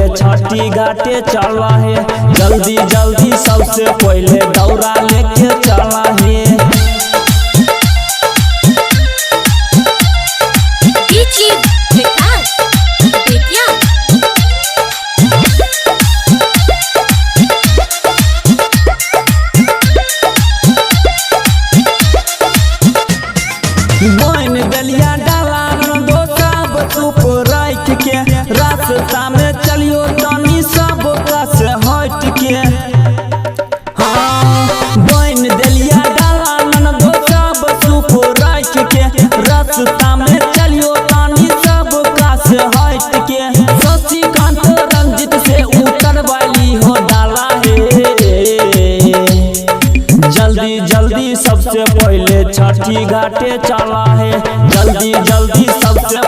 पहले छठी घाटे चला है। जल्दी जल्दी सबसे पहले दौरा लेके चला है। डीजे विकास बेतिया। बन दलिया डाला सब सूप राख के रास्ता में चलियो तनी सब कस हट के। हाँ बन दलिया डाला सब सूप राख के रास्ता में चलियो तनी सब कस हट के। शशिकांत रंजित से उतर वाली हो डाला है। जल्दी जल्दी सबसे पहले छठी घाटे चला है। जल्दी जल्दी सबसे